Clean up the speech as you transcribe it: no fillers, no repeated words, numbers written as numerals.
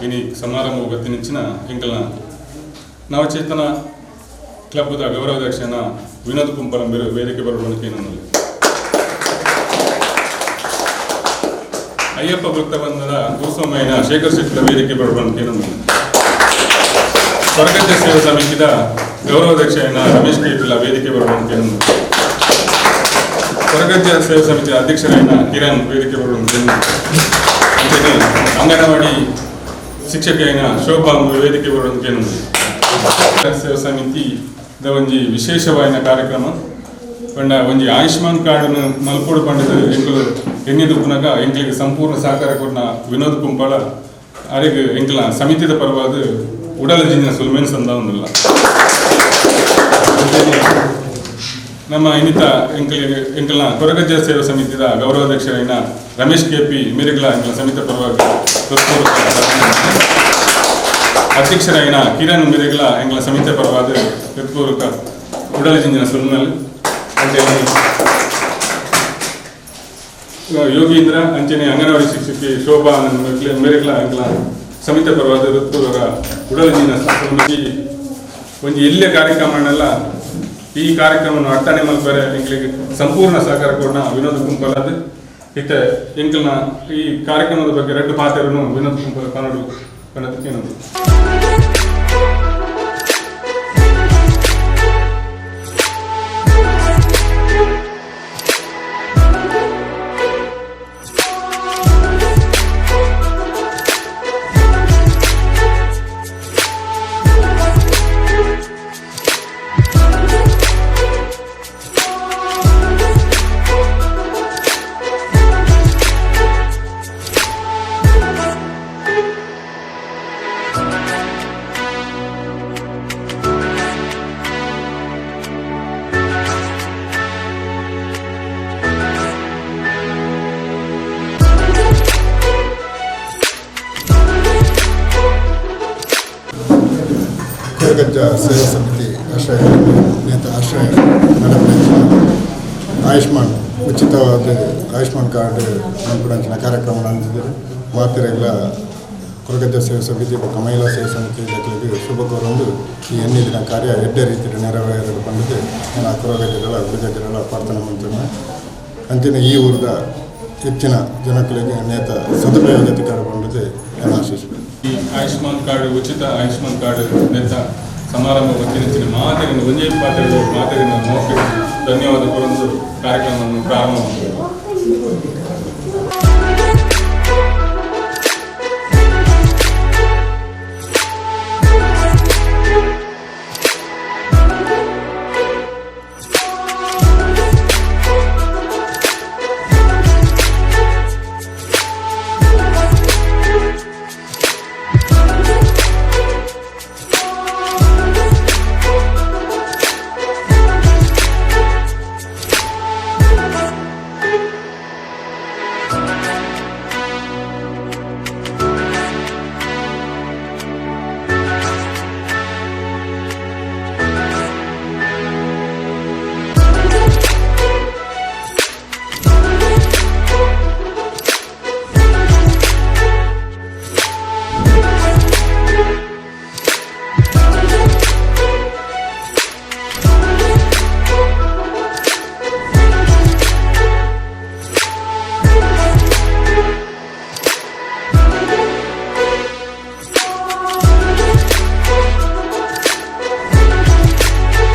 ಇನಿ ಸಮಾರಂಭ ಬತ್ತಿನಂಚಿನ ಎಂಕಲ್ನ ನವಚೇತನ ಕ್ಲಬ್ದ ಗೌರವಾಧ್ಯಕ್ಷನ ವಿನೋದ್ ಕುಂಪಲ ವೇದಿಕೆ ಬರಬೇಕು. ಅಯ್ಯಪ್ಪ ವೃತ್ತಬಂಧದ ಭೂಸ್ವಾಮಯ್ಯನ ಶೇಖರ್ ಶೆಟ್ಟಿಲ ವೇದಿಕೆ ಬರಬೇಕು. ಕೊರಗಜ್ಜ ಸೇವಾ ಸಮಿತಿದ ಗೌರವಾಧ್ಯಕ್ಷನ ರಮೇಶ್ ಕೇಪಿಲ ವೇದಿಕೆ ಬರಬೇಕು. ಕೊರಗಜ್ಜ ಸೇವಾ ಸಮಿತಿಯ ಅಧ್ಯಕ್ಷರಾಯನ ಕಿರಣ್ ವೇದಿಕೆ ಬರಬೇಕು. ಅಂಚನೆ ಅಂಗನವಾಡಿ ಶಿಕ್ಷಕಿಯನ ಶೋಭಾ ವೇದಿಕೆ ಬರಬೇಕು. ಸೇವಾ ಸಮಿತಿ ಒಂಜಿ ವಿಶೇಷವಾಯಿನ ಕಾರ್ಯಕ್ರಮ ಪಂಡ ಒಂಜಿ ಆಯುಷ್ಮಾನ್ ಕಾರ್ಡ್ ಮಲ್ಪೋಡು ಪಂಡದು ಎಂಕುಲು ಎನ್ನಿದುಪ್ಪುನಗ ಎಂಕ್ಲಿಗೆ ಸಂಪೂರ್ಣ ಸಹಕಾರ ಕೊರ್ನ ವಿನೋದ್ ಕುಂಪಾಳ ಅರೆಗ್ ಎಂಕ್ಲ ಸಮಿತಿದ ಪರವಾದ ಉಡಲ ಜಿಂಜಿನ ಸುಲ್ಮೇನ್ ಸಂದಾವೊಂದುಲ್ಲ. ಅಂಚನೆ ನಮ್ಮ ಇನ್ನಿತ ಎಂಕ್ಲಿಗೆ ಎಂಕಲ್ನ ಕೊರಗಜ್ಜ ಸೇವಾ ಸಮಿತಿದ ಗೌರವಾಧ್ಯಕ್ಷರಾಯಿನ ರಮೇಶ್ ಕೆಪಿ ಮೇರೆಗ್ಲ ಎಂಕಲ್ನ ಸಮಿತಿ ಪರವಾಗಿ ಹೃತ್ಪೂರ್ವಕ ಅಧ್ಯಕ್ಷರಾಯಿನ ಕಿರಣ್ ಮೇರೆಗ್ಲ ಎಂಕಲ್ನ ಸಮಿತಿ ಪರವಾದ ಹೃತ್ಪೂರ್ವಕ ಉಡಲ ಜಿಂಜಿನ ಸುಲ್ಮೇಲ್. ಅಂಚನೆ ಯೋಗೀಂದ್ರ, ಅಂಚನೆ ಅಂಗನವಾಡಿ ಶಿಕ್ಷಕಿ ಶೋಭಾ ಮೇರೆಗ್ಲ ಎಂಕಲ್ನ ಸಮಿತಿ ಪರವಾದ ಹೃತ್ಪೂರ್ವಕ ಉಡಲ ಜಿಂಜಿನ ಸಮಿತಿ. ಒಂಜಿ ಎಲ್ಯ ಕಾರ್ಯಕ್ರಮನೆಲ್ಲ ಈ ಕಾರ್ಯಕ್ರಮವನ್ನು ಅಟ್ಟಣೆ ಮಲ್ಪರೆ ಎಂಕ್ಲಿಗೆ ಸಂಪೂರ್ಣ ಸಹಕಾರ ಕೊಡ್ನ ವಿನೋದ್ ಕುಂಪಲದ್ ಇತ್ತೆ ಎಂಕಲ್ನ ಈ ಕಾರ್ಯಕ್ರಮದ ಬಗ್ಗೆ ರಡ್ಡು ಪಾತೆರನು ವಿನೋದ್ ಕುಂಪಲ ಕನ್ನಡ ಕನ್ನಡಕ್ಕೆ. ಕೊರಗಜ್ಜ ಸೇವಾ ಸಮಿತಿ ಆಶ್ರಯ ನೇತ ಆಶ್ರಯ ನಡಪಡಿಸಿದ ಆಯುಷ್ಮಾನ್ ಉಚಿತವಾದ ಆಯುಷ್ಮಾನ್ ಕಾರ್ಡ್ ಮನ್ಪುನಂಚಿನ ಕಾರ್ಯಕ್ರಮ ನಡೆದಿದ್ದರು. ಮಾತೆರೆಗ್ಲ ಕೊರಗಜ್ಜ ಸೇವಾ ಸಮಿತಿ ಬೊಕ್ಕ ಮಹಿಳಾ ಸೇವಾ ಸಮಿತಿ ದಕ್ಲೆಗ್ ಶುಭ ಕೋರೊಂದು, ಈ ಎಣ್ಣೆ ದಿನ ಕಾರ್ಯ ಎಡ್ಡೆ ರೀತಿಯ ನೆರವೇರಲು ಪಂಡುದು ನಾನು ಕೊರಗಜ್ಜಗಳ ಗುರುಗಜ್ಜಗಳ ಪ್ರಾರ್ಥನೆ ಮಂತುನ. ಅಂಚಿನ ಈ ಊರದ ಹೆಚ್ಚಿನ ಜನಕುಲೆಗ್ ನೇತ ಸದುಪಯೋಗ ತಿಕ್ಕರೆ ಪಂಡುದು ನಾನು ಆಶಿಸುವೆ. ಈ ಆಯುಷ್ಮಾನ್ ಕಾರ್ಡ್, ಉಚಿತ ಆಯುಷ್ಮಾನ್ ಕಾರ್ಡ್ ನೆತ್ತ ಸಮಾರಂಭ ಬತ್ತಿನಂಚಿನ ಮಾತೆರಿನ ಒಂಜೇ ಪಾತೆರಡು ಮಾತೆರಿನ ಮೌಖಿಕ ಧನ್ಯವಾದ ಕೊರೊಂದು ಕಾರ್ಯಕ್ರಮವನ್ನು ಪ್ರಾರಂಭ ಮಾಡ್ತೇವೆ.